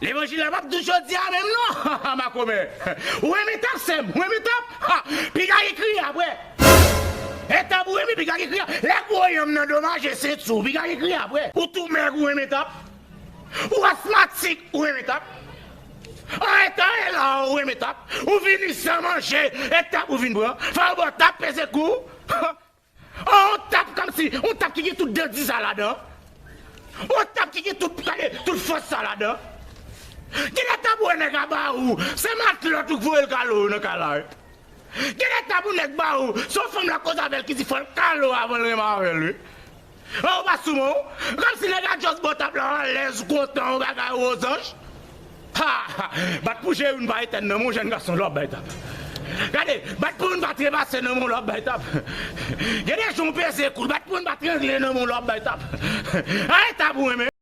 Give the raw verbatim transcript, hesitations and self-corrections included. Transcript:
Levanjil la p ap dous jodi a menm non. Makomè. Ou renmen tap sè m, ou renmen tap. Ha! Piga ki kriye apre. Etap ou renmen piga ki kriye. Lè gwo yanm nan domaje senti w, piga ki kriye apre. Ou tou mèg ou renmen tap. Ou asmatik ou renmen tap. An eta e la ou renmen tap. Ou vini san manje, etap ou vin pran. Fè w bò tap peze kou. An yon tap kòmsi, yon tap ki gen tout dandi sa ladan. Yon tap ki gen tout, gade, tout fòs sa ladan. Gen de tap ou wè nèg a ba ou, se matlòt ou k voye l kale w nan kay la wi. Gen de tap ou nèg ba ou, se yon fanm l ap koze avè l ki di fò l kale w avan l renmen avè l wi. An ou pa sou men w, kòmsi nèg a just ba w tap la alèz ou kontan yon bagay wozanj. Ha! Bat pou Jerune pa etèn nan men yon jèn gason lè w ap bay tap. Gade, bat pou youn pa trepase nan men w lè w ap bay tap. Gen de jan w peze kou l, bat pou youn pa trangle nan men w lè w ap bay tap. An etap ou renmen.